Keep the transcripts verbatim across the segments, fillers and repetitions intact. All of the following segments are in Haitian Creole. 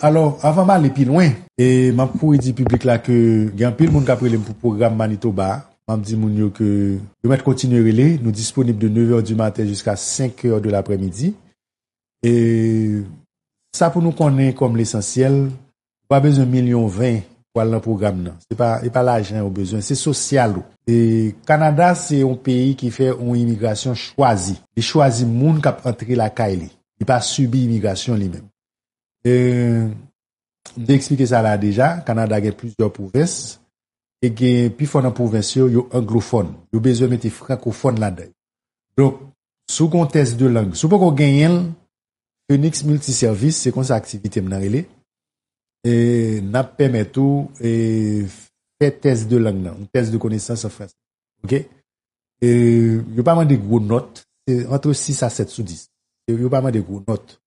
Alò, avan m ale pi lwen, e m ap kouri di piblik la ke gen anpil moun k ap rele m pou pwogram Manitoba a. M ap di moun yo ke yo mèt kontinye rele. Nou disponib de nèf è di maten jiska senk è de laprèmidi. E sa pou nou konnen kòm lesansyèl, ou pa bezwen milyon ven pou al nan pwogram nan. Se pa, e pa lajan ou bezwen, se sosyal ou. E Kanada se yon peyi ki fè yon imigrasyon chwazi. Li chwazi moun k ap antre lakay li. Li pa sibi imigrasyon li menm. E, m te eksplike sa la deja, Kanada gen plizyè pwovens, e gen pifò nan pwovens yo, yo anglofòn. Yo bezwen mete frankofòn ladan yo. Donk, si w gen yon tès de lang, si w poko genyen l, Phoenix Multiservice, se konsa aktivite m nan rele. E n ap pèmèt ou e, fè tès de lang nan, yon tès de konesans an fransè. Oke? E, yo pa mande gwo nòt, se antre sis a sèt sou dis. Yo, yo pa mande gwo nòt.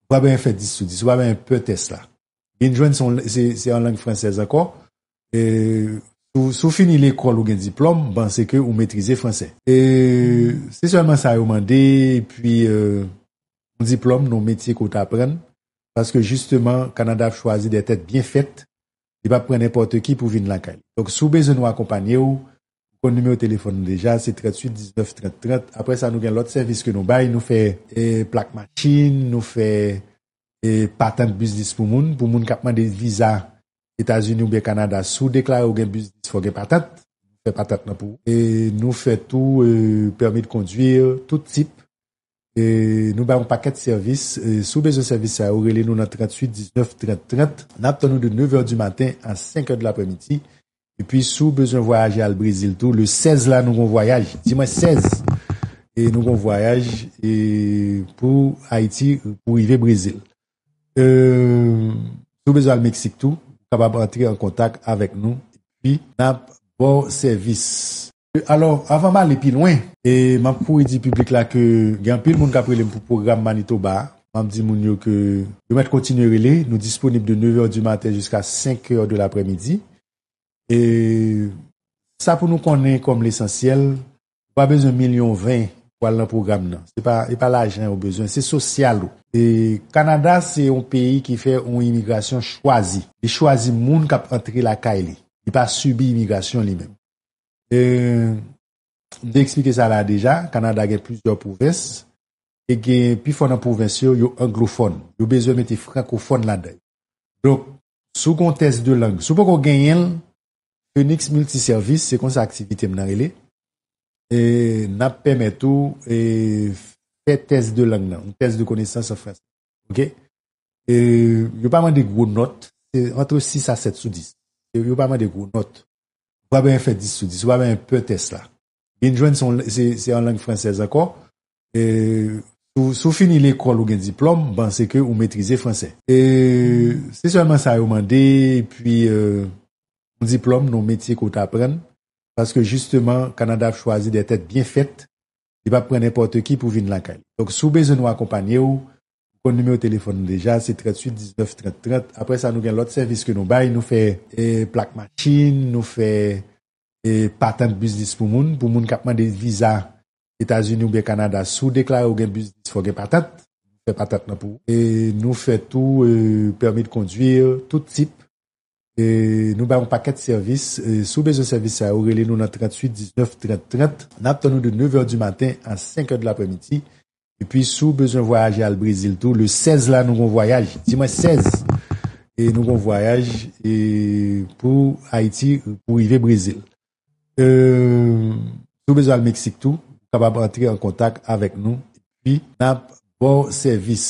Ou pa bezwen fè dis sou dis, ou pa bezwen pè tès la. Byen jwenn se, se, se an lang fransèz ankò. E, si w, si w fini lekòl ou gen diplòm, m panse ke ou metrize fransè. E, se sèlman sa yo mande, epi e, yon diplòm nan yon metye ke w t aprann. Paske jisteman, Kanada ap chwazi de tèt byen fèt. Li p ap pran nenpòt ki pou vin lakay li. Donk, si w bezwen nou akonpanye w, ou konn nimewo telefòn nou deja, se tranntuit diznèf trant trant. Apre sa, nou gen lòt sèvis ke nou bay. Nou fè e, plak machin, nou fè e, patant biznis pou moun, pou moun k ap mande viza Etazini oubyen Kanada. Si w deklare w gen biznis, fò w gen patant. Nou fè patant nan pou ou. E nou fè tou e, pèmi de kondwi, tout tip. E nou bay yon pakèt sèvis. E si w bezwen sèvis sa yo, rele nou nan tranntuit diznèf trant trant. N ap tann ou de nèf è di maten a senk è de laprèmidi. Epi si w bezwen vwayaje al Brezil tou, le sèz la nou gon vwayaj. Di mwen sèz. E nou gon vwayaj e, pou Ayiti, pou rive Brezil. E, si w bezwen al Meksik tou, ou kapab antre an kontak avèk nou. Epi n ap ba w sèvis. Alò, avan m ale pi lwen, e m ap kouri di piblik la ke gen anpil moun k ap rele m pou pwogram Manitoba a. M ap di moun yo ke yo mèt kontinye rele. Nou disponib de nèf è di maten jiska senk è de laprèmidi. E sa pou nou konnen kòm lesansyèl, ou pa bezwen milyon ven pou al nan pwogram nan. Se pa, e pa lajan ou bezwen, se sosyal ou. E Kanada se yon peyi ki fè yon imigrasyon chwazi. Li chwazi moun k ap antre lakay li. Li pa sibi imigrasyon li menm. E, m te eksplike sa la deja, Kanada gen plizyè pwovens, e gen pifò nan pwovens yo, yo anglofòn. Yo bezwen mete frankofòn ladan yo. Donk, si w gen yon tès de lang, si w poko genyen l, Phoenix Multiservice, se konsa aktivite m nan rele. E n ap pèmèt ou e, fè tès de lang nan, yon tès de konesans an fransè. Oke? E yo pa mande gwo nòt, se antre sis a sèt sou dis. E yo pa mande gwo nòt. Ou pa bezwen fè dis sou dis, ou pa bezwen pè tès la. Byen jwenn se, se, se an lang fransèz ankò. E si w, si w fini lekòl ou gen diplòm, m panse ke ou metrize fransè. E se sèlman sa yo mande, epi e, yon diplòm nan yon metye ke w t aprann. Paske jisteman, Kanada ap chwazi de tèt byen fèt. Li p ap pran nenpòt ki pou vin lakay li. Donk, si w bezwen nou akonpanye w, ou konn nimewo telefòn nou deja, se tranntuit diznèf trant trant. Apre sa, nou gen lòt sèvis ke nou bay. Nou fè e, plak machin, nou fè e, patant biznis pou moun, pou moun k ap mande viza Etazini oubyen Kanada. Si w deklare w gen biznis, fò w gen patant. Nou fè patant nan pou ou. E nou fè tou e, pèmi de kondwi, tout tip. E nou bay yon pakèt sèvis. E si w bezwen sèvis sa yo, rele nou nan tranntuit diznèf trant trant. N ap tann ou de nèf è di maten a senk è de laprèmidi. Epi si w bezwen vwayaje al Brezil tou, le sèz la nou gon vwayaj. Di mwen sèz. E nou gon vwayaj e, pou Ayiti, pou rive Brezil. E si w bezwen al Meksik tou, ou kapab antre an kontak avèk nou. Epi n ap ba w sèvis.